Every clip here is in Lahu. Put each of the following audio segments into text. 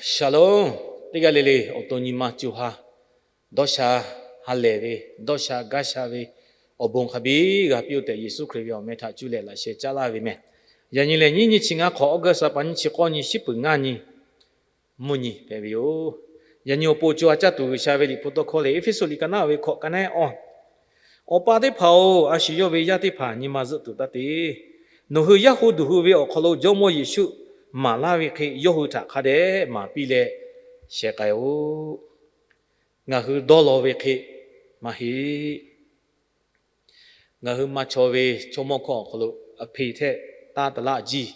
Shalom. Teˇ g'aˇ le le awˬ to nyi ma co ha, dawˇ sha ha lehˬ ve, dawˇ sha gaˇ sha ve awˬ bon hk'a biˇ g'a piˇ-oˆ tehꞈ, Yeˍsuˆ Hkriꞈ ve awˬ meh htaꞈ cuˇ leh laꞈ sheh caˉ laˇ ve meh. Yaꞈ nyi lehˬ, nyiˇ nyi chi ngaˇ hk'awꞈ, August a pa nyiˇ chi k'awˇ nyi, shiˉ peuˬ ngaˇ nyi, mvuhˇ nyi hpehꞈ ve yoˬ. Yaꞈ nyi awˬ pon co ha caˇ tuˬ G'uiˬsha ve liꞈ hpu tawˇ hkawˇ lehˬ, Eˇfeˇsuꞈ liꞈ ka naˉ ve hkawꞈ ka naˉ awˇ, Awˬ pa teˇ hpaˍ-oˬ, a shu yawˇ ve yaˇ teˇ hpaˍ nyi ma zuhˆ tuˬ taˇ te. Nawˬ hui Yaˇ hu duˬ hui ve awˬ hk'aw lo Jawˇmawˇ Yeˍsuˆ maˍ laˇ ve hk'e, yawˇ hui htaꞈ hk'a dehꞈ maˍ piˇ leh sheh k'ai-oˆ. Ngaˬ hui dawˇ law ve hk'e maˇ heˆ. Ngaˬ hui maˇ chaw ve chaw mawˇ hkawˇ awˬ hk'aw lo, a hpeꞈ htehꞈ taˇ taˍ laˇ jiˇ,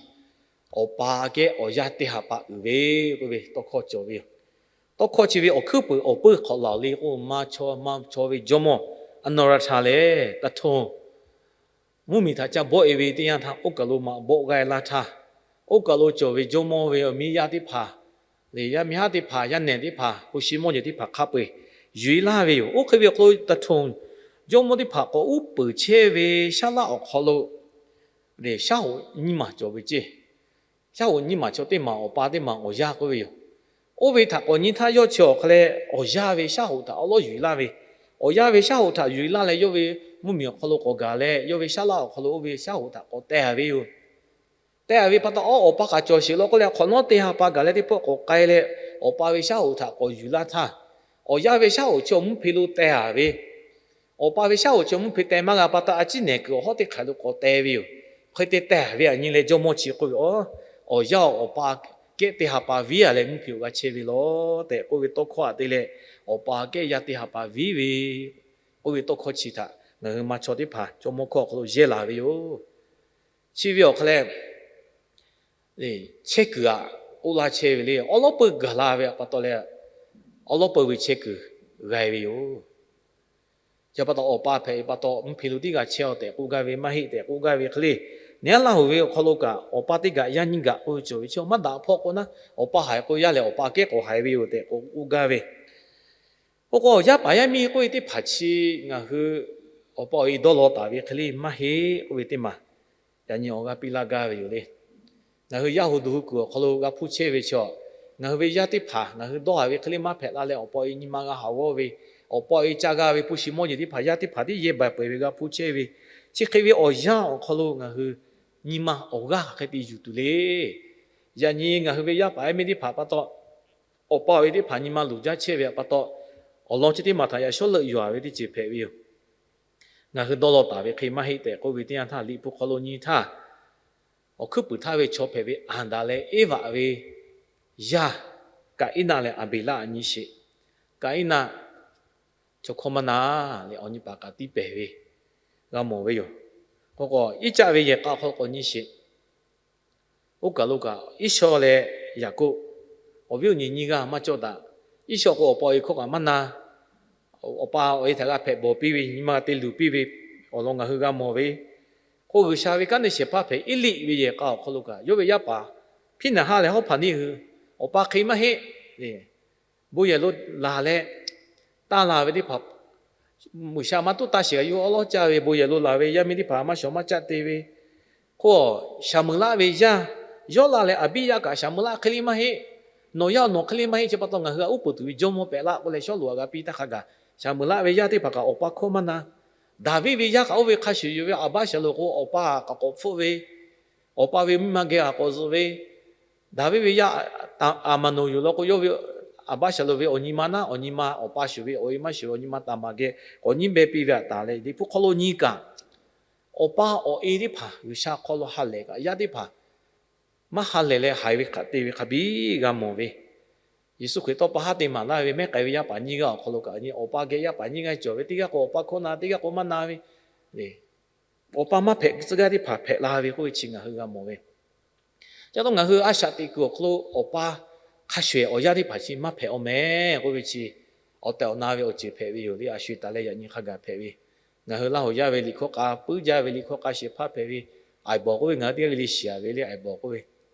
awˬ pa aꞈ kehˉ awˬ yaˇ teˇ ha pa uiˍ ve k'oˆ ve tawˇ hkawˇ cawˬ ve yoˬ. Tawˇ hkawˇ chi ve awˬ hkuiˉ puiˍ awˬ puiˇ hk'awꞈ laˬ le k'o, maˇ chaw maˇ chaw ve jawˇmawˇ Aˍnaˍraˍhtaˍ lehˬ, taˇ htoˇ mvuhˇmiˬ htaꞈ ca bawˆ e ve teˇ yanˇ htaˇ, oˇ kaˬ lo maꞈ bawˆ g'aˇ e laˇ htaˇ, oˇ kaˬ lo cawˬ ve jawˇmawˇ ve awˬ miˇ yaˇ teˇ hpaˍ lehˬ, yaˇ miˇ haˉ teˇ hpaˍ, yaˇ nehˬ teˇ hpaˍ, hpu shi mawˇ jeˬ teˇ hpaˍ hk'a peu-eˬ yuˬ e laˇ ve yoˬ. Oˇ hk'e ve awˬ hk'aw lo taˇ htoˇ jawˇmawˇ teˇ hpaˍ k'awꞈ uˉ peunˍ chehˇ ve shaˉ laˆ awˬ hk'aw lo lehˬ, shaˉ hoꞈ nyiˇ maˬ cawˬ ve ceˇ. Shaˉ hoꞈ nyiˇ maˬ chaw teˇ maˬ awˬ pa teˇ maˬ awˬ yaˇ k'oˆ ve yoˬ. Oˇ ve htaꞈ k'awꞈ nyi htaˇ, yawˇ chi awˬ hk'a leh awˬ yaˇ ve shaˉ hoꞈ htaꞈ awˉ lawˉ yuˬ laˇ ve, awˬ yaˇ ve shaˉ hoꞈ htaꞈ yuˬ laˇ leh, yawˇ ve mvuhˇmiˬ awˬ hk'aw lo k'awꞈ gaˬ leh, yawˇ ve shaˉ laˆ awˬ hk'aw lo oˇ ve shaˉ hoꞈ htaꞈ k'awꞈ teh a ve yoˬ. Teh a ve pa taw, awˉ, awˬ pa k'aꞈ cawˬ sheˍ law k'oˆ leh, hk'awꞈ nawˉ teˇ ha pa gaˬ leh teˇ pawˆ k'awꞈ k'ai leh, awˬ pa ve shaˉ hoꞈ htaꞈ k'awꞈ yuˬ laˇ htaˇ, awˬ yaˇ ve shaˉ hoꞈ chi awˬ mvuhˇ hpe lo teh a ve, awˬ pa ve shaˉ hoꞈ chi awˬ mvuhˇ hpe teh maˇ g'a pa taw, a ciˉ nehˬ kuiˬ awˬ hawˉ teˇ hk'aˬ lo k'awꞈ teh ve yoˬ. Hk'e te teh ve aꞈ nyi leh, jawˇmawˇ chi k'oˆ ve, Awˉ, awˬ yaˇ awˬ pa kehˉ teˇ ha pa viˉ a leh mvuhˇ hpe awˬ g'a chehˇ ve law tehꞈ k'oˆ ve tawˇ hkawˇ aꞈ te leh, awˬ pa kehˉ yaˇ teˇ ha pa viˉ ve k'oˆ ve tawˇ hkawˇ chi htaꞈ ngaˬ hui maˇ chaw teˇ hpaˍ chaw mawˇ hkawˇ awˬ hk'aw lo yehˇ laˬ ve yoˬ. Chi ve awˬ hk'a leh, chehˇ kuiˬ aꞈ k'oˆ laˇ chehˇ ve le, awˉ lawˉ peuˇ gaˬ la ve pa taw leh, awˉ lawˉ peuˇ ve chehˇ kuiˬ g'a ve yoˬ. Chi pa taw, awˬ pa hpehꞈ ve pa taw mvuhˇ hpe lo teˇ g'aˇ chehˇ-aw tehꞈ k'oˆ gaˇ ve maˇ heˆ tehꞈ k'oˆ gaˇ ve hk'e le, neˇ aˉ Laˇ huˍ ve awˬ hk'aw lo kaꞈ, awˬ pa teˇ g'aꞈ yaˇ nyiˇ g'aꞈ k'oˆ ve cawˬ ve, chi maˇ daꞈ hpawˇ k'o naˉ, awˬ pa haiˬ k'o yaˇ lehˬ, awˬ pa kehˉ k'awꞈ haiˬ ve yoˬ tehꞈ k'oˆ gaˇ ve. K'o k'o, yaˇ paˍ yaˇ miˇ k'oˆ ve teˇ hpaˍ chi ngaˬ hui awˬ pa awˬ e dawˇ law taˍ ve hk'e le maˇ heˆ k'oˆ ve teˇ maˬ, yaꞈ nyi awˬ g'aˇ piˇ laˇ gaˇ ve yoˬ le. Ngaˬ hui yaˇ hu duˬ hui kuiˬ awˬ hk'aw lo g'a hpuˇ chehˇ ve chaw, ngaˬ hui ve yaˇ teˇ hpaˍ ngaˬ hui dawˇ haˍ ve hk'e le maˇ hpehꞈ la leh, awˬ pa awˬ e nyi ma g'a haˍ g'awˇ ve, awˬ pa awˬ e ca g'a ve hpu shi mawˇ jeˬ teˇ hpaˍ yaˇ teˇ hpaˍ tiˉ yehˇ baˬ peuˬ ve g'a hpuˇ chehˇ ve, chi hk'e ve awˬ yanˇ awˬ hk'aw lo ngaˬ hui nyi ma awˬ g'aˇ hk'aˬ hk'e te yuˬ tuˬ le. Yaꞈ nyi ngaˬ hui ve yaˇ paˍ yaˇ miˇ teˇ hpaˍ pa taw, awˬ pa awˬ e teˇ hpaˍ nyi ma luˬ jaˇ chehˇ ve pa taw, awˬ lawn chi teˇ maˬ htaꞈ yaꞈ shawˉ leuˆ yuˬ a ve teˇ ceuˬ hpehꞈ ve yoˬ. Ngaˬ hui dawˇ law taˍ ve hk'e maˇ heˆ tehꞈ k'oˆ ve teˇ yanˇ htaˇ, Liꞈ hpu hk'aw lo nyi htaˇ, awˬ hkuiˉ puiˍ htaˇ ve chaw hpehꞈ ve Aˍdanˍ leh Eˇvaꞈ ve yaˇ Kaˍiˉnaˆ leh Aˍbeˍlaˆ aꞈ nyi sheˍ. Kaˍiˉnaˆ chaw hkawˇ maˇ na leh awˬ nyi paˍ kaꞈ tiˇ pehˍ ve g'a mawˬ ve yoˬ. K'o k'o, Iˉcaˆ ve yehˬ k'a hk'aw lo k'awꞈ nyi sheˍ. Oˇ kaˬ lo kaꞈ, Iˉsawˇ leh Yaˍkoˆ awˬ viˉ awˬ nyi nyiˇ g'aˇ maˇ cawˇ daꞈ. Iˉsawˇ k'o, awˬ pa awˬ e hkawˇ kaꞈ maˇ na. Awˬ pa awˬ e htaꞈ g'a hpehꞈ bawˬ piˇ ve, nyi ma te luˬ piˇ ve awˬ lawn ngaˬ hui g'a mawˬ ve. K'o, G'uiˬsha ve kanˉ te shehˍ hpaˇ hpehꞈ Eˇliˆ ve yehˬ k'a awˬ hk'aw lo kaꞈ, yawˇ ve yaˇ paˍ Hpiˉnaˍhaˆ leh Hawˉhpaˍniˆ hui, awˬ pa hk'e maˇ heˆ. Bon yehˬ lo laˬ leh, tanˇ la ve teˇ hpaˍ, G'uiˬsha maˇ tuˉ taˇ sheˍ, yawˇ awˉ lawˉ caˇ ve, bon yehˬ lo laˬ ve yaˇ miˇ teˇ hpaˍ maˇ shawˍ maˇ caˆ te ve. K'o, Saˍmuˍlaˆ ve yaˇ Yawˇlaˆ leh Aˍbiˇyaˆ kaꞈ Saˍmuˍlaˆ hk'e le maˇ heˆ. Nawˬ yaˇ nawˬ hk'e le maˇ heˆ. Chi pa taw ngaˬ hui htaꞈ uˉ peunˍ tuˬ ve jawˇmawˇ pehꞈ laˇ k'oˆ leh, Sawˉluꞈ htaꞈ g'a piˇ taˇ hk'a gaˬ, Saˍmuˍlaˆ ve yaˇ teˇ hpaˍ kaꞈ awˬ pa hkawˇ maˇ na. Daˍviˆ ve yaˇ kaꞈ oˇ ve hk'a shuˍ yoˬ ve Aˍbaˇsaˍlonˍ k'o, awˬ pa kaꞈ k'awꞈ hpfuhˆ ve, awˬ pa ve miˇ ma geh kaꞈ k'awꞈ zuhꞈ ve, Daˍviˆ ve yaˇ Aˍmaˍnoˍ yoˬ law k'o, yawˇ ve Aˍbaˇsaˍlonˍ ve awˬ nyi ma naˉ, awˬ nyi ma awˬ pa shuˍ ve awˬ e maˇ shuˍ ve awˬ nyi ma taˍ maˍ geh k'awꞈ nyiˉ beh piˇ ve aꞈ taˍ leh, Liꞈ hpu hk'aw lo nyi kaꞈ, awˬ pa awˬ e teˇ hpaˍ G'uiˬsha hk'aw lo ha lehˬ kaꞈ, yaˇ teˇ hpaˍ maˇ ha lehˬ leh haiˬ ve hk'aˬ te ve hk'a biˇ g'a mawˬ ve. Yeˍsuˆ Hkriꞈ tawˇ pa haˉ te maˍ laˇ ve mehˉ k'ai ve yaˇ paˍ nyiˇ g'aˇ awˬ hk'aw lo kaꞈ, awˬ pa geh yaˇ paˍ nyiˇ g'aˇ cawˬ ve, teˇ g'aˇ k'o awˬ pa hkawˇ na, teˇ g'aˇ k'o maˇ na ve, awˬ pa maˇ hpehꞈ tcuh gaˇ teˇ hpaˍ hpehꞈ la ve k'oˆ ve chi ngaˬ hui g'a mawˬ ve. Ca taw ngaˬ hui a shaꞈ teꞈ kuiˬ awˬ hk'aw lo awˬ pa hk'a shuˍ awˬ yaˇ teˇ hpaˍ chi maˇ hpehꞈ awˬ meh k'oˆ ve chi, awˬ tehˬ awˬ na ve awˬ ceuˬ hpehꞈ ve yoˬ le. A shu taˍ leh yaꞈ nyi hk'a gaˬ hpehꞈ ve. Ngaˬ hui Laˇ huˍ yaˇ ve liꞈ hkawˇ k'a, puiˉ jaˇ ve liꞈ hkawˇ k'a shehˍ hpaˇ hpehꞈ ve, Aiˍbawˍ k'oˆ ve ngaˬ hui teˇ g'aˇ le le shiˍ a ve le, Aiˍbawˍ k'oˆ ve.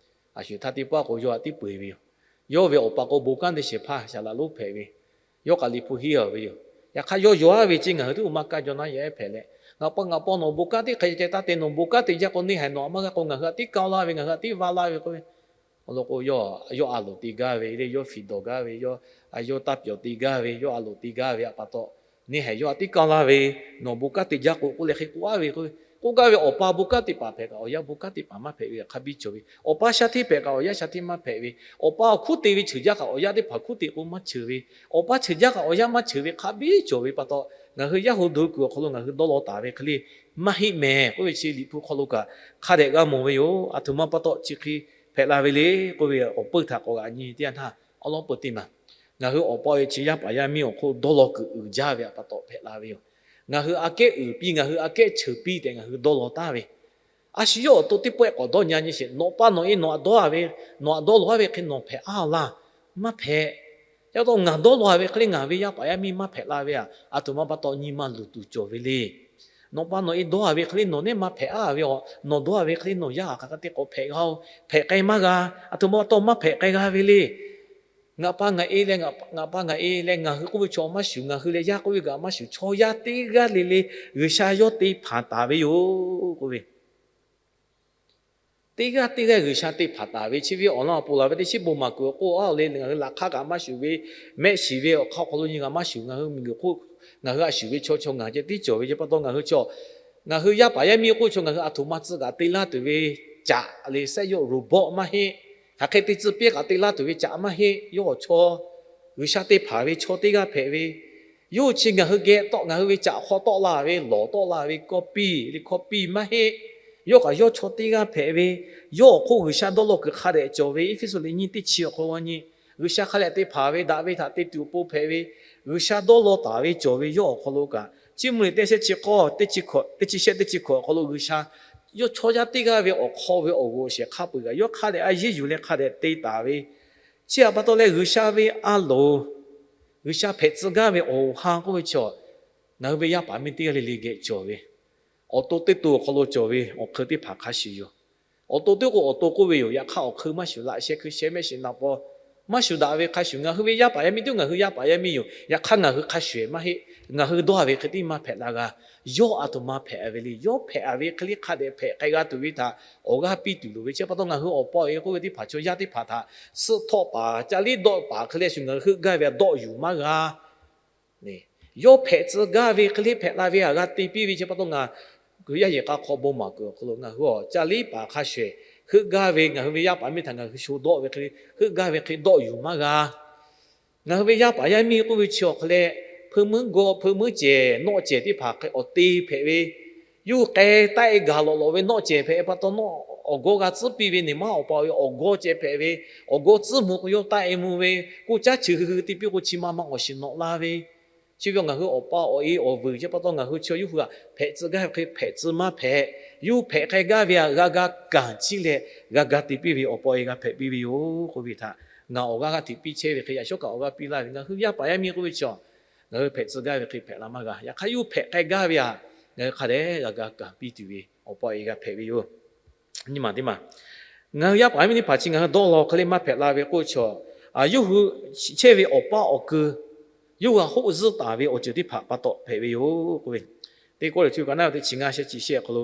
A shu htaˇ teˇ pawˆ k'o yawˇ htaꞈ tiˉ peu eˬ ve yoˬ. Yawˇ ve awˬ pa k'o bon kanˉ te shehˍ hpaˇ shaˍ laꞈ lonˉ hpehꞈ ve. Yawˇ kaꞈ Liꞈ hpu henˇ a ve yoˬ. Yaꞈ hk'aˇ yawˇ yawˬ a ve chi ngaˬ hui teˇ oˇ maˇ kaˇ jaw naˉ yaˇ ehˉ hpehꞈ leh, ngaˬ pa ngaˬ paw nawˬ bon kanˉ teˇ hk'e ceh taˇ te, nawˬ bon kanˉ te jaˇ k'o neˇ haiˬ nawˬ a maˇ g'a k'o, ngaˬ hui htaꞈ tiˉ kaˇ laˇ ve, ngaˬ hui htaꞈ tiˉ va laˇ ve k'oˆ ve. Awˬ lawn k'o, yawˇ a loˍ te gaˇ ve le, yawˇ fiˍ dawˬ gaˇ ve, yawˇ a yawˇ taˇ pyawˬ te gaˇ ve, yawˇ a loˍ te gaˇ ve pa taw, neˇ haiˬ yawˇ a tiˉ kaˇ laˇ ve, nawˬ bon kanˉ te jaˇ k'o k'oˆ leh hk'e k'oˆ aˉ ve k'o, k'oˆ gaˇ ve awˬ pa bon kanˉ teˇ hpaˍ hpehꞈ kaꞈ awˬ yanˇ bon kanˉ teˇ hpaˍ maˇ hpehꞈ ve hk'a biˇ cawˬ ve, awˬ pa shaˉ hteˇ hpehꞈ kaꞈ awˬ yanˇ shaˉ hteˇ maˇ hpehꞈ ve, awˬ pa awˬ hkuˉ te ve cheuˬ jaˇ kaꞈ awˬ yanˇ teˇ hpaˍ hkuˉ te k'o maˇ cheuˬ ve, awˬ pa cheuˬ jaˇ kaꞈ awˬ yanˇ maˇ cheuˬ ve hk'a biˇ cawˬ ve pa taw, ngaˬ hui yaˇ hu dawˇ kuiˬ awˬ hk'aw lo ngaˬ hui dawˇ law taˍ ve hk'e le maˇ heˆ mehˍ k'oˆ ve chi Liꞈ hpu hk'aw lo kaꞈ hk'a dehꞈ g'a mawˬ ve yoˬ. Aˬ htoꞈ ma pa taw chi hk'e hpehꞈ la ve le k'oˆ ve, awˬ peuˇ htaꞈ k'awꞈ g'aꞈ nyi teˇ yanˇ htaˇ, awˉ lawˉ peu teˇ maˬ ngaˬ hui awˬ pa awˬ e chi yaˇ paˍ yaˇ miˇ awˬ hk'oˆ dawˇ law kuiˬ uiˍ jaˇ ve pa taw hpehꞈ la ve yoˬ. Ngaˬ hui aꞈ kehˉ uiˍ piˇ, ngaˬ hui aꞈ kehˉ cheuˬ piˇ tehꞈ ngaˬ hui dawˇ law taˍ ve, a shu yawˇ awˬ to teˇ pawehˇ k'awꞈ dawˇ nyi nyi sheˍ. Nawˬ pa nawˬ e nawˬ aꞈ dawˇ ve, nawˬ aꞈ dawˇ law ve hk'e nawˬ hpehꞈ aˉ laˇ, maˇ hpehꞈ. Yaꞈ taw ngaˬ dawˇ law ve hk'e le ngaˬ ve yaˇ paˍ yaˇ miˇ maˇ hpehꞈ la ve aꞈ, aˬ htoꞈ ma pa taw nyi ma luˬ tuˬ cawˬ ve le. Nawˬ pa nawˬ e dawˇ ve hk'e le nawˬ neˇ maˇ hpehꞈ aˉ ve, nawˬ dawˇ ve hk'e le nawˬ yaˇ hk'aˬ hk'e te k'awꞈ hpehꞈ g'a-o, hpehꞈ k'ai maˇ g'a, aˬ htoꞈ ma pa taw maˇ hpehꞈ k'ai g'a ve le. Ngaˬ pa ngaˬ e leh, ngaˬ pa ngaˬ e leh ngaˬ hui k'oˆ ve chaw maˇ shuˍ, ngaˬ hui leh yaˇ k'oˆ ve kaꞈ maˇ shuˍ, chaw yaˇ teˇ g'aˇ le le G'uiˬsha yawˇ te hpanˍ taˍ ve yoˬ k'oˆ ve. Teˇ g'aˇ teˇ g'aˇ G'uiˬsha te hpanˍ taˍ ve chi ve awˬ lawn awˬ pon laˬ ve teˇ chiˉ bon maˍ kuiˬ awˬ k'oˆ aˉ le, ngaˬ hui laꞈ hk'aˇ kaꞈ maˇ shuˍ ve, mehˆ shiˍ ve awˬ hk'aw hk'aw lo nyi g'a maˇ shuˍ, ngaˬ hui miˬguiˬ hk'oˆ ngaˬ hui a shuˍ ve chaw chaw ngaˬ ceh tiˉ cawˬ ve ce pa taw ngaˬ hui chaw, ngaˬ hui yaˇ paˍ yaˇ miˇ k'oˆ chaw ngaˬ hui aˬ htoꞈ ma tcuh kaꞈ te laˇ tuˬ ve caꞈ le, สยอง robot maˇ heˆ. Hk'aˬ hk'e te tcuh piˇ kaꞈ te laˇ tuˬ ve caꞈ maˇ heˆ. Yawˇ awˬ chaw G'uiˬsha te hpanˍ ve chaw teˇ g'aˇ hpehꞈ ve, yawˇ chi ngaˬ hui geh tawˆ, ngaˬ hui ve caꞈ hk'aw tawˆ la ve, lawˬ tawˆ la ve, copy le, copy maˇ heˆ. Yawˇ kaꞈ yawˇ chaw teˇ g'aˇ hpehꞈ ve, yawˇ awˬ hk'oˆ G'uiˬsha dawˇ law kuiˬ hk'a dehꞈ cawˬ ve, Eˇfeˇsuꞈ liꞈ nyiˇ teˇ chi awˬ hk'aw lo nyi, G'uiˬsha hk'a dehꞈ te hpanˍ ve, daꞈ ve htaꞈ te tuˬ awˬ pon hpehꞈ ve, G'uiˬsha dawˇ law taˍ ve cawˬ ve yawˇ awˬ hk'aw lo kaꞈ, Chiˇ mvuh liꞈ teˇ shehˆ chi k'awˇ, teˇ chi shehˆ teˇ chi hkawꞈ awˬ hk'aw lo G'uiˬsha yawˇ chaw yaˇ teˇ g'aˇ ve awˬ hk'aw ve awˬ g'uˇ awˬ shehˍ hk'a peu-eˬ kaꞈ yawˇ hk'a dehꞈ a yeˇ yuˬ leh hk'a dehꞈ te taˍ ve, chi htaꞈ pa taw leh G'uiˬsha ve a loˍ, G'uiˬsha hpehꞈ tcuh gaˇ ve awˬ ha k'oˆ ve chaw, ngaˬ hui ve yaˇ paˍ miˇ teˇ g'aˇ le le geh cawˬ ve, awˬ to teˇ to awˬ hk'aw lo cawˬ ve awˬ hk'eun teˇ hpaˍ hk'a shuˍ yoˬ. Awˬ to teˇ k'o awˬ to k'oˆ ve yoˬ. Yaꞈ hk'aˇ awˬ hk'eun maˇ shuˍ, laꞈ sheh hkui sheh mehˆ shiˍ naˍ paw maˇ shuˍ daꞈ ve hk'a shuˍ, ngaˬ hui ve yaˇ paˍ yaˇ miˇ teˇ, ngaˬ hui yaˇ paˍ yaˇ miˇ yoˬ. Yaꞈ hk'aˇ ngaˬ hui hk'a shuˍ maˇ heˆ. Ngaˬ hui dawˇ ve hk'e tiˉ maˇ hpehꞈ la g'a. Yawˇ aˬ htoꞈ ma hpehꞈ ve le. Yawˇ hpehꞈ ve hk'e le hk'a dehꞈ hpehꞈ k'ai g'a tuˬ ve htaꞈ awˬ g'aˇ piˇ tuˬ loˍ ve. Chi pa taw ngaˬ hui awˬ pa awˬ e k'oˆ ve teˇ hpaˍ chaw yaˇ teˇ hpaˍ htaꞈ suhˆ htawˆ paˍ ca liˉ dawˆ paˍ hk'e le shuˍ ngaˬ hui heuˆ gaˇ ve htaꞈ dawˆ yuˬ maˇ g'a. Yawˇ hpehꞈ tcuh gaˇ ve hk'e le hpehꞈ la ve htaꞈ g'a te piˇ ve chi pa taw ngaˬ hui yaˇ yehˬ k'a hk'aw bon maˍ kuiˬ awˬ hk'aw lo ngaˬ hui awˬ ca liˉ paˍ hk'a shuˍ heuˆ gaˇ ve, ngaˬ hui ve yaˇ paˍ miˇ htaꞈ ngaˬ hui sho dawˆ ve hk'e le heuˆ gaˇ ve hk'e dawˆ yuˬ maˇ g'a. Ngaˬ hui ve yaˇ paˍ yaˇ miˇ k'oˆ ve chi awˬ hk'e leh, hpeuˇ meuˉ gawˇ hpeuˇ meuˉ cehˬ nawˆ cehˬ teˇ hpaˍ hk'e awˬ te hpehꞈ ve, yawˇ hui k'ai taˆ e gaˬ lawꞈ lawꞈ ve nawˆ cehˬ hpehꞈ pa taw, nawˆ awˬ gawˇ g'a tcuhˉ piˇ ve, neˬ maˉ awˬ pa awˬ e awˬ gawˇ ceh hpehꞈ ve, awˬ gawˇ tcuhˉ mvuh k'o yawˇ taˆ e mvuh ve, k'oˆ caˉ cheu hui hui te piˇ k'o chi ma ma awˬ shiˍ nawꞈ la ve, chi ve ngaˬ hui awˬ pa awˬ e awˬ vuiˬ chi pa taw ngaˬ hui chi yawˇ hui htaꞈ hpehꞈ tcuh gaˇ ve hk'e hpehꞈ tcuh maˇ hpehꞈ. Yawˇ hui hpehꞈ k'ai gaˇ ve htaꞈ g'a ga kanˬ chiˇ leh g'a ga te piˇ ve awˬ pa awˬ e g'a hpehꞈ piˇ ve yoˬ k'oˆ ve htaꞈ ngaˬ awˬ g'aˇ g'aˇ hteꞈ piˇ chehˇ ve hk'e yaꞈ shawˉ kaꞈ awˬ g'aˇ piˇ laˇ ve. Ngaˬ hui yaˇ paˍ yaˇ miˇ k'oˆ ve chi, ngaˬ hui hpehꞈ tcuh gaˇ ve hk'e hpehꞈ la maˇ g'a. Yaꞈ hk'aˇ yawˇ hui hpehꞈ k'ai gaˇ ve htaꞈ ngaˬ hui hk'a dehꞈ g'a ga kanˬ piˇ tuˬ ve awˬ pa awˬ e g'a hpehꞈ ve yoˬ. Nyi maˬ teˇ maˬ, ngaˬ hui yaˇ paˍ yaˇ miˇ teˇ hpaˍ chi ngaˬ hui dawˇ law hk'e le maˇ hpehꞈ la ve k'oˆ ve chi, yawˇ hui chehˇ ve awˬ paˇ awˬ keu, yawˇ hui htaꞈ hoˆ zuhˆ taˍ ve awˬ ceuˬ teˇ hpaˍ pa taw hpehꞈ ve yoˬ k'oˆ ve. Teˇ Kawˇrenˍhtuˆ ka naˉ ve teˇ chi ngaˇ shehˆ chi shehˆ awˬ hk'aw lo,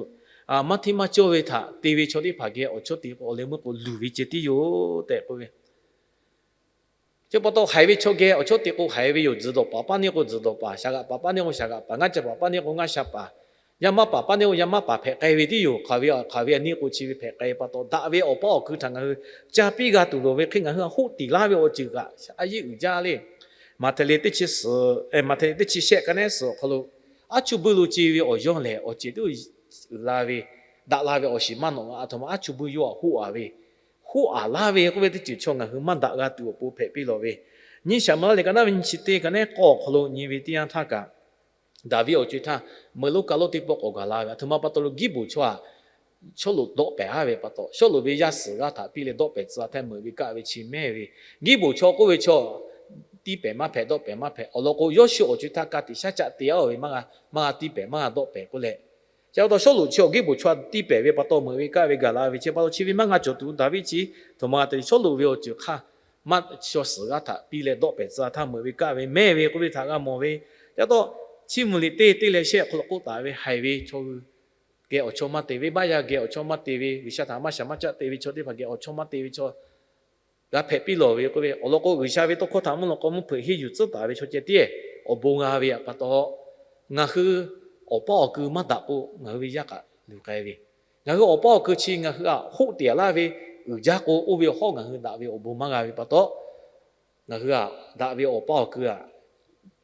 maˇ hteˇ maˇ cawˇ ve htaꞈ te ve chaw teˇ hpaˍ geh awˬ chawˇ te k'o awˬ leh meuˇ k'o luˬ ve ceh tiˉ yoˬ tehꞈ k'oˆ ve. Chi pa taw haiˬ ve chaw geh awˬ chawˇ te k'o haiˬ ve yoˬ. Tzuhˬ dawˬ paˍ paˇ neˇ k'o tzuhˬ dawˬ paˍ, shaˍ g'aꞈ paˍ paˇ neˇ k'o shaˍ g'aꞈ paˍ, ngaˇ ca paˍ paˇ neˇ k'o ngaˇ ca paˍ, yaˇ maˇ paˍ paˇ neˇ k'o yaˇ maˇ paˍ hpehꞈ k'ai ve tiˉ yoˬ. Hk'aˬ ve hk'aˬ ve a neˇ k'o chi ve hpehꞈ k'ai pa taw daꞈ ve awˬ paˇ awˬ keu htaꞈ ngaˬ hui ca piˇ g'a tuˬ loˍ ve hk'e ngaˬ hui a hoˆ tiˍ laˇ ve awˬ ceuˬ kaꞈ a yeˇ uiˍ jaˇ le. Maꞈhtehˍ liꞈ teˇ chi suhˍ, Maꞈhtehˍ liꞈ teˇ chi shehˆ ka neˉ suhˍ awˬ hk'aw lo, aˉ chuˇ buiˇ lo ce ve awˬ yawˇ lehˬ awˬ ceuˬ teˇ uiˍ la ve, daꞈ la ve awˬ shiˍ maˇ nawꞈ g'a. Aˬ htoꞈ ma aˉ chuˇ buiˇ yawˇ htaꞈ hoˆ a ve, hoˆ a laˇ ve k'oˆ ve teˇ ceuˬ chaw ngaˬ hui maˇ daꞈ g'a tuˬ awˬ pon hpehꞈ piˇ lawˬ ve. Nyiˇ Saˍmuˍeˍlaˆ liꞈ ka naˉ ve nyiˇ chi teˇ ka neˉ k'awˇ awˬ hk'aw lo nyi ve teˇ yanˇ htaˇ kaꞈ, Daˍviˆ awˬ co-e htaˇ meuꞈ lonˉ ka lonˉ teˇ pawˆ k'awꞈ gaˬ la ve. Aˬ htoꞈ ma pa taw lo Giˇbuˍ chaw htaꞈ Sawˉluꞈ dawˆ pehˍ aˉ ve pa taw, Sawˉluꞈ ve yaˇ suhˍ g'aˇ htaꞈ piˇ leh dawˆ pehˍ tcuh a htaˇ meuꞈ ve kaˆ ve chi mehˇ ve, Giˇbuˍ chaw k'oˆ ve chaw tiˇ pehˍ maˇ hpehꞈ, dawˆ pehˍ maˇ hpehꞈ. Awˬ lawn k'o, Yawˇshuˆ awˬ co-e htaˇ ka tiꞈ shaˉ caˆ te aˉ ve maˇ g'a, maˇ g'a tiˇ pehˍ, maˇ g'a dawˆ pehˍ k'oˆ leh, chi pa taw Sawˉluꞈ chi awˬ Giˇbuˍ chaw tiˇ pehˍ ve pa taw meuꞈ ve kaˆ ve gaˬ la ve. Chi pa taw chi ve maˇ g'a cawˬ tuˬ Daˍviˆ chi htoꞈ ma g'a te le, Sawˉluꞈ ve awˬ ceuˬ hk'aˇ maˇ chaw suhˍ g'aˇ htaꞈ piˇ leh dawˆ pehˍ tcuh a htaˇ meuꞈ ve kaˆ ve mehˇ ve k'oˆ ve htaꞈ g'a mawˬ ve. Chi pa taw Chiˇ mvuh liꞈ teˇ teˇ leh shehˆ awˬ hk'aw lo k'oˆ taˍ ve, haiˬ ve chaw hui geh awˬ chawˇ maˇ te ve, baˆ yaˇ geh awˬ chawˇ maˇ te ve, G'uiˬsha htaꞈ maˇ shaˍ maˇ caˆ te ve chaw teˇ hpaˍ geh awˬ chawˇ maˇ te ve chaw g'a hpehꞈ piˇ lawˬ ve k'oˆ ve awˬ lawn k'o, G'uiˬsha ve tawˇ hkawˇ htaꞈ mvuhˇ lawꞈ k'aw mvuhˇ hpeuꞈ henˇ yuˬ tcuhˉ taˍ ve chaw ceh tiˉ awˬ bon g'a ve pa taw, ngaˬ hui awˬ paˇ awˬ kui maˇ daꞈ k'o, ngaˬ hui ve yaˇ kaꞈ luˬ k'ai ve. Ngaˬ hui awˬ paˇ awˬ kui chi ngaˬ hui aꞈ hoˆ tiˍ laˇ ve uiˍ jaˇ k'o, oˇ ve awˬ hawˉ ngaˬ hui daꞈ ve awˬ bon maˇ g'a ve pa taw, ngaˬ hui aꞈ daꞈ ve awˬ paˇ awˬ kui aꞈ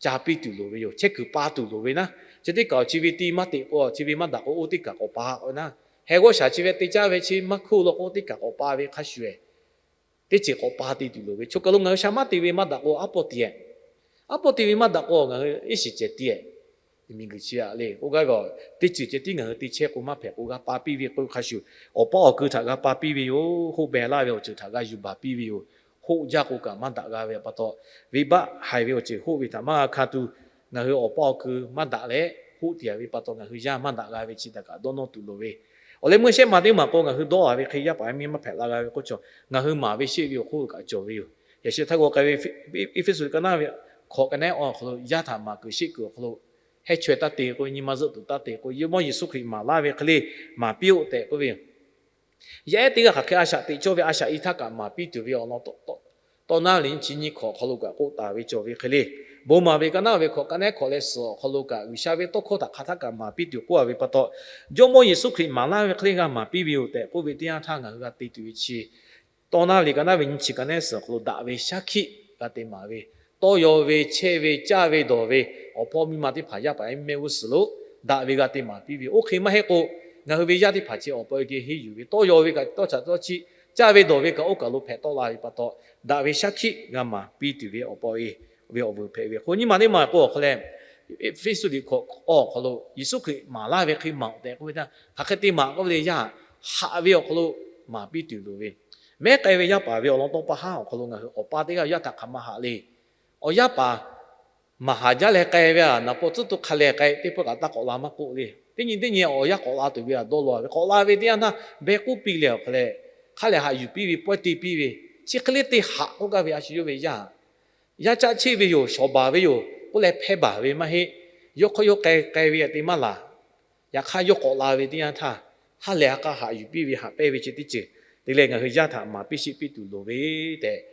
ca piˇ tuˬ loˍ ve yoˬ. Chehˇ kuiˬ pa tuˬ loˍ ve naˉ, chi teˇ kaˬ chi ve te maˇ teꞈ k'o, chi ve maˇ daꞈ k'o, oˇ teˇ kaˬ k'awꞈ pa k'o naˉ, heh g'awˇ shaˍ chi ve te caˇ ve chi maˇ hkuˇ law k'o, teˇ kaˬ k'awꞈ pa ve hk'a shuˍ ehˍ teˇ ceuˬ k'awꞈ pa te tuˬ loˍ ve. Chaw kaˬ lo ngaˬ hui sha maˇ te ve maˇ daꞈ k'o, aˉ pawˇ te-e. Aˉ pawˇ te ve maˇ daꞈ k'o, ngaˬ hui iˉ shiˍ ceh te-e. Miˬguiˬ chi aꞈ le k'oˆ gaˇ ve, teˇ ceuˬ ceh tiˉ ngaˬ hui te chehˇ k'o maˇ hpehꞈ k'o, g'a pa piˇ ve k'o hk'a shuˍ, awˬ paˇ awˬ kui htaꞈ g'a pa piˇ ve yoˬ. Hoˆ beh laˇ ve awˬ ceuˬ htaꞈ g'a yuˬ baˬ piˇ ve yoˬ. Hoˆ jaˇ k'o kaꞈ maˇ daꞈ g'a ve pa taw, venˇbaˆ haiˬ ve awˬ ceuˬ hoˆ ve htaꞈ maˇ g'a hkanˍ tuˬ, ngaˬ hui awˬ paˇ awˬ kui maˇ daꞈ leh hoˆ tiˍ ve pa taw, ngaˬ hui yaˇ maˇ daꞈ g'a ve chi htaꞈ kaꞈ dawˇ nawˇ tuˬ loˍ ve. Awˬ leh meuˇ shehˆ ma teˇ maˬ k'o, ngaˬ hui dawˇ a ve hk'e yaˇ paˍ yaˇ miˇ maˇ hpehꞈ la g'a ve k'oˆ chaw, ngaˬ hui maˍ ve sheˆ ve awˬ hk'oˆ lo kaꞈ cawˬ ve yoˬ. Yaꞈ shi htaˇ k'o k'ai ve Eˇfeˇsuꞈ ka naˉ ve hkawꞈ ka nehˉ awˬ hk'aw lo yaˇ htaꞈ maˍ kuiˬ sheˆ kuiˬ awˬ hk'aw lo, hehˇ chaweh taˇ te k'o, nyi ma zuhˆ tuˬ taˇ te k'o, Jawˇmawˇ Yeˍsuˆ Hkriꞈ maˍ laˇ ve hk'e le maˍ piˇ-oˆ tehꞈ k'oˆ ve yoˬ. Yaˇ ehˉ teˇ g'aˇ hk'aˬ hk'e a shaꞈ teꞈ cawˇ ve a shaꞈ i htaˇ kaꞈ maˍ piˇ tuˬ ve awˬ lawn tawˇ naˉ ve nyi chi nyi hkawꞈ awˬ hk'aw lo kaꞈ k'oˆ taˍ ve cawˬ ve hk'e le, bon maˍ ve ka naˉ ve hkawꞈ ka nehˉ hkawꞈ leh suhˍ awˬ hk'aw lo kaꞈ G'uiˬsha ve tawˇ hkawˇ htaꞈ hk'aˬ htaˇ kaꞈ maˍ piˇ tuˬ k'oˆ a ve pa taw, Jawˇmawˇ Yeˍsuˆ Hkriꞈ maˍ laˇ ve hk'e le g'a maˍ piˇ ve yoˬ tehꞈ k'oˆ ve teˇ yanˇ htaˇ ngaˬ hui g'a te tuˬ ve chi tawˇ naˉ ve ka naˉ ve nyi chi ka nehˉ suhˍ awˬ hk'aw lo daꞈ ve shaˉ hkiˆ g'a te maˍ ve, tawˇ yaw ve, chehˇ ve, caˇ ve dawˬ ve, awˬ hpawˇ miˇ ma teˇ hpaˍ yaˇ paˍ yaˇ miˇ mehˆ g'uˇ suhˍ lo daꞈ ve g'a te maˍ piˇ ve. Oˇ hk'e maˇ heˆ k'o, ngaˬ hui ve yaˇ teˇ hpaˍ chi awˬ pa awˬ e geh henˇ yuˬ ve, tawˇ yaw ve kaꞈ tawˇ chaꞈ tawˇ chiˆ, caˇ ve dawˬ ve kaꞈ oˇ kaˬ lo hpehꞈ tawˆ la ve pa taw, daꞈ ve shaˉ hkiˆ g'a maˍ piˇ tuˬ ve awˬ pa awˬ e ve awˬ vuiˬ hpehꞈ ve. Hk'o nyi ma teˇ ma k'o awˬ hk'aw leh, Eˇfeˇsuꞈ liꞈ hkawꞈ awˬ hk'aw lo Yeˍsuˆ Hkriꞈ maˍ laˇ ve hk'e maˍ-oˬ tehꞈ k'oˆ ve htaˇ, hk'aˬ hk'e te maˍ k'oˆ ve le, yaˇ haꞈ ve awˬ hk'aw lo maˍ piˇ tuˬ loˍ ve, mehˉ k'ai ve yaˇ paˍ ve awˬ lawn tawˇ pa haˉ awˬ hk'aw lo ngaˬ hui awˬ pa teˇ g'aˇ yaˇ htaꞈ hk'aˬ ma haꞈ le. Awˬ yaˇ paˍ maˍ haˍ jaˇ leh k'ai ve aꞈ, naˍ paw tcuhˉ tuˬ hk'a lehˬ k'ai, teˇ pawˆ kaꞈ taˇ k'awꞈ la maˇ k'oˆ le. Teˇ nyi teˇ nyi awˬ yaˇ k'awꞈ la tuˬ ve aꞈ dawˇ law ve, k'awꞈ la ve teˇ yanˇ htaˇ behˇ k'oˆ piˇ leh awˬ hk'aw leh, hk'a lehˬ haꞈ yuˬ piˇ ve, pawehˇ te piˇ ve, chi hk'e le te haꞈ k'oˆ gaˇ ve a shu yawˇ ve yaˇ yaˇ caˆ cheˆ ve yoˬ, shawˍ baˬ ve yoˬ k'oˆ leh hpehˇ baˬ ve maˇ heˆ. Yawˇ hk'aw yawˇ k'ai k'ai ve aꞈ te maˇ laˬ. Yaꞈ hk'aˇ yawˇ k'awꞈ la ve teˇ yanˇ htaˇ, ha lehˬ ha k'a haꞈ yuˬ piˇ ve, haꞈ pehnˇ ve chi teˇ ceuˬ te leh ngaˬ hui yaˇ htaꞈ maˍ piˇ sheˆ piˇ tuˬ loˍ ve tehꞈ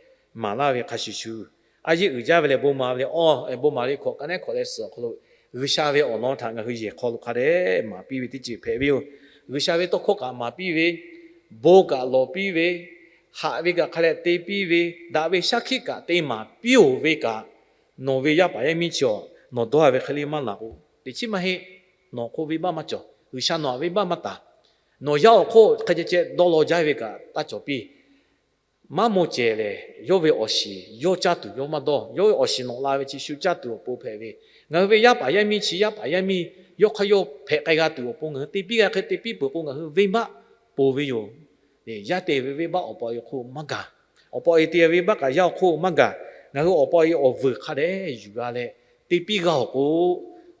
maˍ laˇ ve hk'a shuˍ shuˍ, a yeˇ uiˍ jaˇ ve leh bon maˍ ve leh awˬ bon maˍ ve hkawꞈ ka nehˉ hkawꞈ leh suhˍ awˬ hk'aw lo G'uiˬsha ve awˬ lawn htaꞈ ngaˬ hui yehˬ hk'aw lo hk'a dehꞈ maˍ piˇ ve teˇ ceuˬ hpehꞈ ve yoˬ. G'uiˬsha ve tawˇ hkawˇ kaꞈ maˍ piˇ ve, bon kaꞈ lawˬ piˇ ve, haꞈ ve kaꞈ hk'a dehꞈ te piˇ ve, daꞈ ve shaˉ hkiˆ kaꞈ te maˍ piˇ-oˬ ve kaꞈ, nawˬ ve yaˇ paˍ yaˇ miˇ chi awˬ nawˬ dawˇ ve hk'e le maˇ laˬ k'o, teꞈ chiˉ maˇ heˆ. Nawˬ hk'oˆ venˇbaˆ maˇ cawˬ. G'uiˬsha nawˬ aꞈ venˇbaˆ maˇ taˍ. Nawˬ yaˇ awˬ hk'oˆ hk'e ceh ceh dawˇ law jaˇ ve kaꞈ taˇ cawˬ piˇ. Maˇ maw cehˬ lehˬ, yawˇ ve awˬ shiˍ yawˇ caˇ tuˬ yawˇ maˇ dawˇ. Yawˇ ve awˬ shiˍ nawꞈ la ve chi shu caˇ tuˬ awˬ pon hpehꞈ ve. Ngaˬ hui ve yaˇ paˍ yaˇ miˇ chi yaˇ paˍ yaˇ miˇ yawˇ hk'aˇ yawˇ hpehꞈ k'ai g'a tuˬ awˬ pon ngaˬ hui te piˇ g'a hk'e te piˇ peuˬ k'o, ngaˬ hui venˇbaˆ ponˬ ve yoˬ. Yaˇ te ve venˇbaˆ awˬ pa awˬ e hk'oˆ maˇ gaˬ. Awˬ pa awˬ e te ve venˇbaˆ kaꞈ yaˇ awˬ hk'oˆ maˇ gaˬ. Ngaˬ hui awˬ pa awˬ e awˬ vuiˬ hk'a dehꞈ yuˬ g'a leh te piˇ g'a awˬ k'o,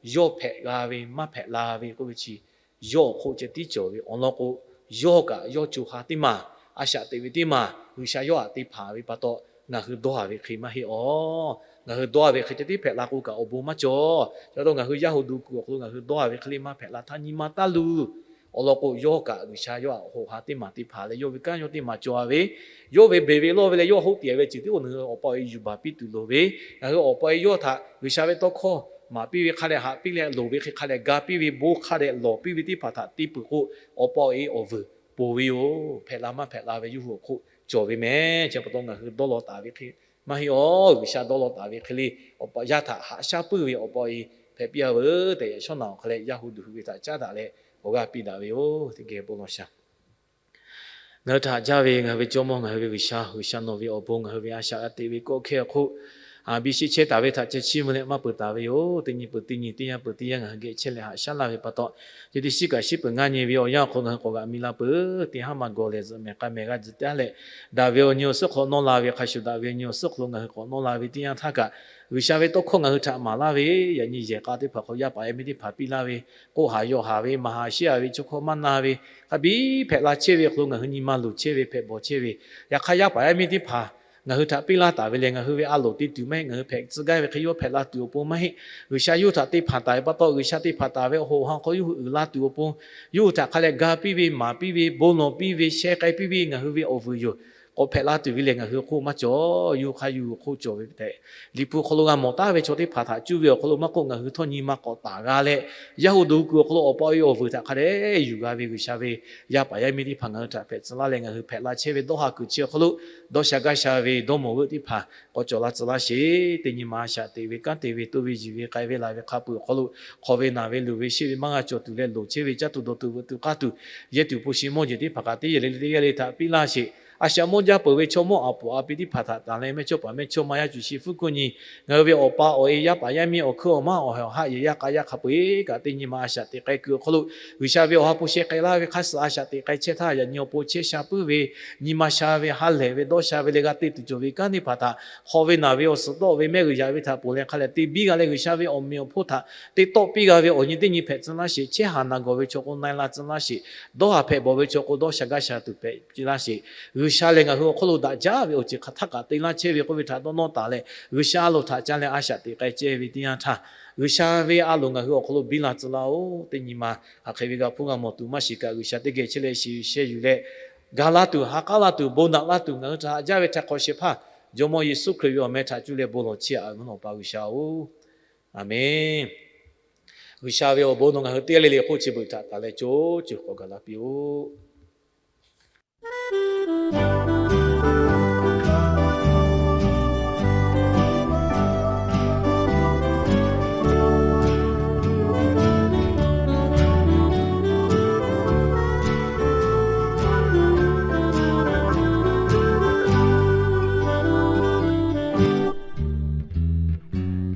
yawˇ hpehꞈ g'a ve maˇ hpehꞈ la ve k'oˆ ve chi yawˇ awˬ hk'oˆ ceh tiˉ cawˬ ve awˬ lawn k'o, yawˇ kaꞈ yawˇ co ha teˇ maˬ, a shaꞈ teꞈ ve teˇ maˬ, G'uiˬsha yawˇ htaꞈ te hpanˍ ve pa taw, ngaˬ hui dawˇ a ve hk'e maˇ heˆ awˬ. Ngaˬ hui dawˇ a ve hk'e ceh tiˉ hpehꞈ la k'o kaꞈ awˬ bon maˇ cawˬ. Ca taw ngaˬ hui yaˇ hu duˬ kuiˬ awˬ hk'aw lo ngaˬ hui dawˇ a ve hk'e le maˇ hpehꞈ la htaˇ nyi ma taˇ luˬ. Awˬ lawn k'o, yawˇ kaꞈ G'uiˬsha yawˇ htaꞈ ho ha teˇ maˬ te hpanˍ leh, yawˇ ve kanˉ yawˇ teˇ maˬ cawˬ a ve, yawˇ ve beˬ ve lawˇ ve leh yawˇ hoˆ tiˍ ve ceuˬ teˇ k'o, ngaˬ hui awˬ pa awˬ e yuˬ baˬ piˇ tuˬ loˍ ve, ngaˬ hui awˬ pa awˬ e yawˇ htaꞈ G'uiˬsha ve tawˇ hkawˇ maˍ piˇ ve hk'a dehꞈ haꞈ piˇ leh loˍ ve hk'e hk'a dehꞈ ga piˇ ve, bon hk'a dehꞈ lawˬ piˇ ve teˇ hpaˍ htaꞈ te peuˬ k'o, awˬ pa awˬ e awˬ vuiˬ ponˬ ve yoˬ. Hpehꞈ la maˇ hpehꞈ la ve yawˇ hui awˬ hk'oˆ cawˬ ve meh. Chi pa taw ngaˬ hui dawˇ law taˍ ve hk'e maˇ heˆ awˬ. G'uiˬsha dawˇ law taˍ ve hk'e le, awˬ pa yaˇ htaꞈ haꞈ shaˉ puiˉ ve awˬ pa awˬ e hpehꞈ piˇ a veuˬ tehꞈ, yaꞈ shawˉ naˬ awˬ hk'aw leh yaˇ hu duˬ hui ve htaꞈ caˉ daꞈ leh awˬ g'aˇ piˇ daꞈ ve yoˬ. Teˇ geh bon lawˬ shaˍ. Ngaˬ hui htaꞈ haꞈ jaˇ ve ngaˬ hui ve Jawˇmawˇ, ngaˬ hui ve G'uiˬsha, G'uiˬsha nawˬ ve awˬ bon ngaˬ hui ve a shaꞈ g'a teꞈ ve kawˆ hkehˇ awˬ hk'oˆ, a biˇ sheˆ chehˇ taˍ ve htaꞈ ceh chiˇ mvuh leh maˇ peuˬ taˍ ve yoˬ. Teˇ nyi peuˬ teˇ nyi, teˇ yanˇ peuˬ teˇ yanˇ ngaˬ hui geh chehˇ leh haꞈ shaˉ laˇ ve pa taw, chi teˇ shiˉ kaꞈ shiˉ peuˬ ngaˇ nyi ve awˬ yanˇ awˬ hk'aw ngaˬ hui k'awꞈ g'aꞈ mi la peuˬ. Teˇ haˉ ma gawˬ lehˬ zuhꞈ mehˍ k'a mehˍ g'a tzuhꞈ taˉ leh, daꞈ ve awˬ nyi awˬ suhˉ hk'aw nawˇ la ve hk'a shuˍ, daꞈ ve awˬ nyi awˬ suhˉ hk'aw lo ngaˬ hui k'awꞈ nawˇ la ve teˇ yanˇ htaˇ kaꞈ, G'uiˬsha ve tawˇ hkawˇ ngaˬ hui htaꞈ maˍ laˇ ve, yaꞈ nyi yehˬ k'a teˇ hpaˍ hk'aw yaˇ paˍ yaˇ miˇ teˇ hpaˍ piˇ laˇ ve, k'oˆ haˍ yaw haˍ ve, maˍ haˍ sheˉ haˍ ve, chaw hkawˇ maˇ na ve, hk'a biˇ hpehꞈ la chehˇ ve hk'aw lo ngaˬ hui nyi ma luˬ chehˇ ve, hpehꞈ bawˬ chehˇ ve, yaꞈ hk'aˇ yaˇ paˍ yaˇ miˇ teˇ hpaˍ ngaˬ hui htaꞈ piˇ laˇ taˍ ve lehˬ, ngaˬ hui ve a loˍ te tuˬ maˇ heˆ. Ngaˬ hui hpehꞈ tcuh gaˇ ve hk'e yawˇ hpehꞈ la tuˬ awˬ pon maˇ heˆ. G'uiˬsha yawˇ hui htaꞈ te hpanˍ taˍ ve pa taw, G'uiˬsha te hpanˍ taˍ ve awˬ hoꞈ awˬ ha hk'aw yawˇ hui uiˍ la tuˬ awˬ pon, yawˇ hui htaꞈ hk'a leh ga piˇ ve, maˍ piˇ ve, bon lawˬ piˇ ve, sheh k'ai piˇ ve ngaˬ hui ve awˬ vuiˬ yoˬ. k'awꞈ hpehꞈ la tuˬ ve lehˬ, ngaˬ hui hk'oˆ maˇ cawˬ. Yuˇ hk'aˇ yuˇ hk'oˆ cawˬ ve tehꞈ, Liꞈ hpu hk'aw lo g'a mawˬ taˉ ve chaw teˇ hpaˍ htaꞈ cuˇ ve awˬ hk'aw lo maˇ k'oˆ, ngaˬ hui htawˇ nyi ma k'awꞈ taˍ g'a leh, yaˇ hu doꞈ kuiˬ awˬ hk'aw lo awˬ pa awˬ e awˬ vuiˬ htaꞈ hk'a dehꞈ yuˬ g'a ve G'uiˬsha ve yaˇ paˍ yaˇ miˇ teˇ hpaˍ ngaˬ hui htaꞈ hpehꞈ tcuh laˇ leh, ngaˬ hui hpehꞈ la chehˇ ve dawˇ ha kuiˬ chi awˬ hk'aw lo dawˇ sha gaˇ sha ve dawˇ mawˬ g'euˆ teˇ hpaˍ k'awꞈ cawˬ la tcuh laˇ sheˍ. Teˇ nyi ma a shaꞈ teꞈ ve kanˉ te ve toˇ ve yiˬ ve k'ai ve laiˬ ve hk'a peuˬ awˬ hk'aw lo, hk'aw ve naˬ ve luˬ ve sheˆ ve maˇ g'a cawˬ tuˬ leh loˍ chehˇ ve caˇ tuˬ dawˬ tuˬ veuꞈ tuˬ k'aˇ tuˬ, yehˇ tuˬ hpu shi mawˇ jeˬ teˇ hpaˍ kaꞈ teˇ yehˬ le le teˇ g'aˇ le htaꞈ piˇ laˇ sheˍ. A shaꞈ mawˇ jaˇ peuˬ ve chaw mawˇ aˬ poˍ a pi teˇ hpaˍ htaꞈ taˍ leh mehˇchawˇpaˍ mehˇchawˇma yaˇ cuˬ shi fuˉ kuˆ nyi, ngaˬ hui ve awˬ pa awˬ e yaˇ paˍ yaˇ miˇ awˬ hkeuˇ awˬ maˇ awˬ heh awˬ haˆ yehˬ yaˇ k'a yaˇ hk'a peu-eˬ kaꞈ teˇ nyi ma a shaꞈ teꞈ k'ai kuiˬ awˬ hk'aw lo, G'uiˬsha ve awˬ ha hpu sheh k'ai laˇ ve hk'a suh a shaꞈ teꞈ k'ai chehˇ htaˇ, yaꞈ nyi awˬ pon chehˇ sha puiˉ ve, nyi ma sha ve, ha lehˬ ve, dawˇ sha ve leh g'a te tuˬ cawˬ ve kanˉ teˇ hpaˍ htaꞈ hk'aw ve naˬ ve awˬ suhˍ tawˆ ve mehˆ g'uiˬ yaꞈ ve htaꞈ ponˬ leh hk'a lehˬ te biˇ g'a leh, G'uiˬsha ve awˬ meꞈ awˬ hponˇ htaꞈ te tawˆ piˇ g'a ve awˬ nyi teˇ nyi hpehꞈ tcuh laˇ sheˍ. Chehˇ haˍ naˬ gawˬ ve chaw k'o na e la tcuh laˇ sheˍ. Dawˇ haˍ hpehꞈ bawˬ ve chaw k'o dawˇ sha gaˇ sha tuˬ hpehꞈ piˇ laˇ sheˍ. G'uiˬsha lehˬ ngaˬ hui awˬ hk'aw lo daꞈ jaˇ ve awˬ ceuˬ hk'aˬ htaˇ kaꞈ te laˇ chehˇ ve k'oˆ ve htaꞈ dawˇ nawˇ taˍ leh, G'uiˬsha a loˍ htaꞈ ca leh a shaꞈ teꞈ k'ai chehˇ ve teˇ yanˇ htaˇ, G'uiˬsha ve a loˍ ngaˬ hui awˬ hk'aw lo biˇ la tcuh laˇ-oˆ. Teˇ nyi ma hk'aˬ hk'e ve g'a hpuˇ g'a mawˬ tuˬ maˇ shiˍ kaꞈ, G'uiˬsha teˇ geh chehˇ leh shiˍ yuˬ sheh yuˬ leh, ga laˇ tuˬ, ha k'aˉ laˇ tuˬ, bon naꞈ laˇ tuˬ ngaˬ hui htaꞈ haꞈ jaˇ ve htaꞈ hk'awꞈ shehˍ hpaˇ Jawˇmawˇ Yeˍsuˆ Hkriꞈ ve awˬ meh htaꞈ cuˇ leh bon lawˬ chehˇ-aꞈ, Awˬ viˉ awˬ pa G'uiˬsha-oˬ, Aˍmenˇ. G'uiˬsha ve awˬ bon nawˬ ngaˬ hui teˇ g'aˇ le le hk'oˆ chi beuꞈ htaꞈ taˍ leh co ceuˬ k'awꞈ gaˬ la piˇ-oˆ.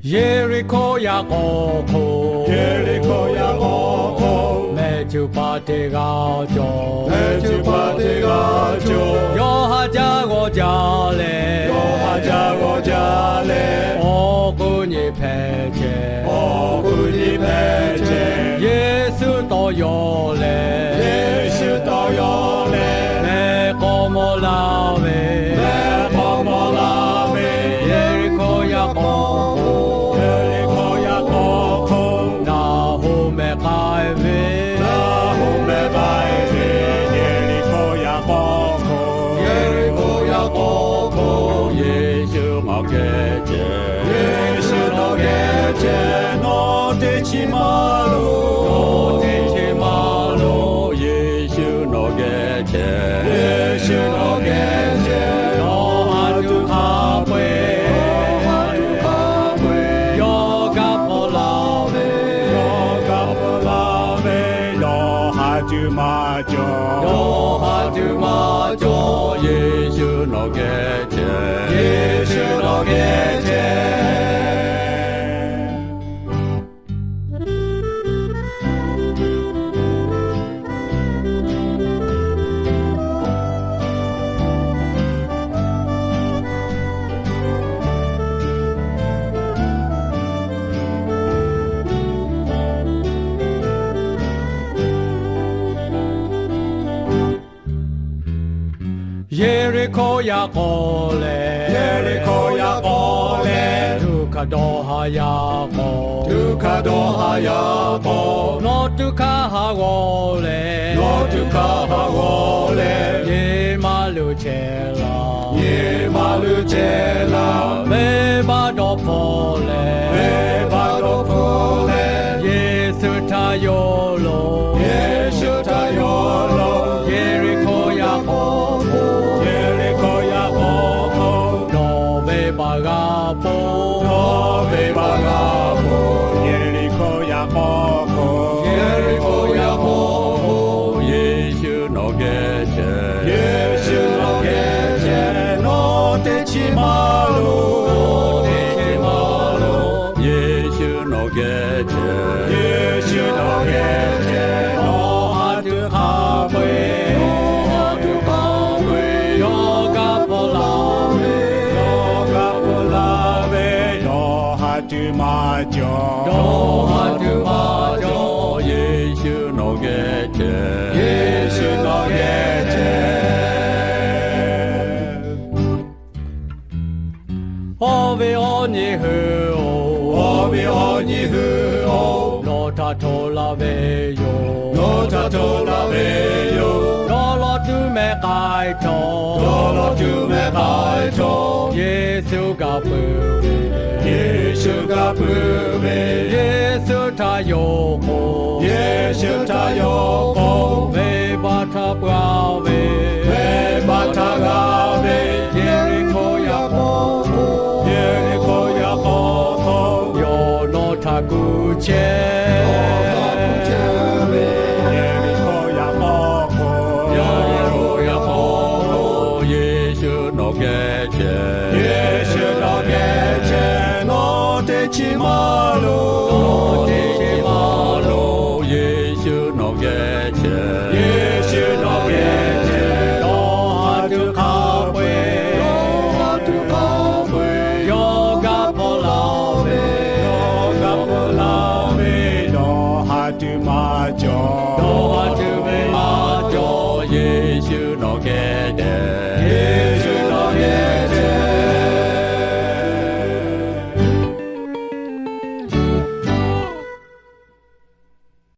Yeˍriˆhkoˇ yaꞈ k'aw hk'oˆ, Yeˍriˆhkoˇ yaꞈ k'aw hk'oˆ, mehˬ cuˇ paˍ teˇ g'aˇ cawˬ, mehˬ cuˇ paˍ teˇ g'aˇ cawˬ, yawˇ haꞈ jaˇ g'awˇ jaˇ leh, yawˇ haꞈ jaˇ g'awˇ jaˇ leh, awˬ g'uˇ nyi hpehꞈ chehˇ, awˬ g'uˇ nyi hpehꞈ chehˇ, Yeˍsuˆ tawˇ yaw leh, Yeˍsuˆ tawˇ yaw leh, mehˬ k'aw mawˇ laˇ ve, mehˬ k'aw mawˇ laˇ ve, Yeˍriˆhkoˇ yaꞈ k'aw hk'oˆ, Yeˍriˆhkoˇ yaꞈ k'aw hk'oˆ, Naˍhoˍ mehˬ k'ai ve, Naˍhoˍ mehˬ k'ai ve, Yeˍriˆhkoˇ yaꞈ k'aw hk'oˆ, Yeˍriˆhkoˇ yaꞈ k'aw hk'oˆ, Yeˍsuˆ nawˬ geh chehˇ, Yeˍsuˆ nawˬ geh chehˇ, nawˬ teˇ chi maˇ loˍ, nawˬ teˇ chi maˇ loˍ, Yeˍsuˆ nawˬ geh chehˇ, Yeˍsuˆ nawˬ geh chehˇ, nawˬ haꞈ tuˬ hk'a peu-eˬ, nawˬ haꞈ tuˬ hk'a peu-eˬ, yawˇ gaˇ hpawˇ laˇ ve, yawˇ gaˇ hpawˇ laˇ ve, yawˇ haꞈ tuˬ maˇ cawˬ, yawˇ haꞈ tuˬ maˇ cawˬ, Yeˍsuˆ nawˬ geh chehˇ, Yeˍsuˆ nawˬ geh chehˇ. Yeˍriˆhkoˇ yaꞈ k'aw leh, Yeˍriˆhkoˇ yaꞈ k'aw leh, tuꞈ hkaˇ dawˇ haˍ yaꞈ k'aw, tuꞈ hkaˇ dawˇ haˍ yaꞈ k'aw, nawˬ tuꞈ hkaˇ haˍ g'awˇ leh, nawˬ tuꞈ hkaˇ haˍ g'awˇ leh, nyi ma luˬ chehˇ laˇ, nyi ma luˬ chehˇ laˇ, venˇbaˆ dawˇ hpfuhˆ leh, venˇbaˆ dawˇ hpfuhˆ leh, Yeˍsuˆ htaꞈ yawˇ loˍ, Yeˍsuˆ htaꞈ yawˇ loˍ, Yeˍriˆhkoˇ yaꞈ k'aw hk'oˆ, Yeˍriˆhkoˇ yaꞈ k'aw hk'oˆ, nawˬ venˇbaˆ g'a hpfuhˆ, nawˬ venˇbaˆ g'a hpfuhˆ, Yeˍriˆhkoˇ yaꞈ k'aw hk'oˆ, Yeˍriˆhkoˇ yaꞈ k'aw hk'oˆ, Yeˍsuˆ nawˬ geh chehˇ, Yeˍsuˆ nawˬ geh chehˇ, nawˬ teˇ chi maˇ loˍ, nawˬ teˇ chi maˇ loˍ, Yeˍsuˆ nawˬ geh chehˇ, Yeˍsuˆ nawˬ geh chehˇ, nawˬ haꞈ tuˬ hk'a peu-eˬ, nawˬ haꞈ tuˬ hk'a peu-eˬ, yawˇ gaˇ hpawˇ laˇ ve, yawˇ gaˇ hpawˇ laˇ ve, yawˇ haꞈ tuˬ maˇ cawˬ, yawˇ haꞈ tuˬ maˇ cawˬ, Yeˍsuˆ nawˬ geh chehˇ, Yeˍsuˆ nawˬ geh chehˇ. Awˬ viˉ awˬ nyi hui-oˬ, awˬ viˉ awˬ nyi hui-oˬ, nawˬ htaꞈ hto laˇ ve yoˬ, nawˬ htaꞈ hto laˇ ve yoˬ. Nawˬ lawˬ tuˬ mehˆ k'ai htawˇ, Dawˇ law tuˬ meh k'ai cawˬ. Yeˍsuˆ g'a puiˉ ve, Yeˍsuˆ g'a puiˉ ve, Yeˍsuˆ htaꞈ yonˍ k'o, Yeˍsuˆ htaꞈ yonˍ k'o, venˇbaˆ htaꞈ g'a ve, venˇbaˆ htaꞈ g'a ve, Yeˍriˆhkoˇ yaꞈ k'aw k'o, Yeˍriˆhkoˇ yaꞈ k'aw k'o, yawˇ nawˬ htaꞈ kuˬ chehˇ, Yeˍriˆhkoˇ yaꞈ k'aw k'o, Yeˍriˆhkoˇ yaꞈ k'aw k'o, Yeˍsuˆ nawˬ geh chehˇ, Yeˍsuˆ nawˬ geh chehˇ, nawˬ teˇ chi maˇ lo, nawˬ teˇ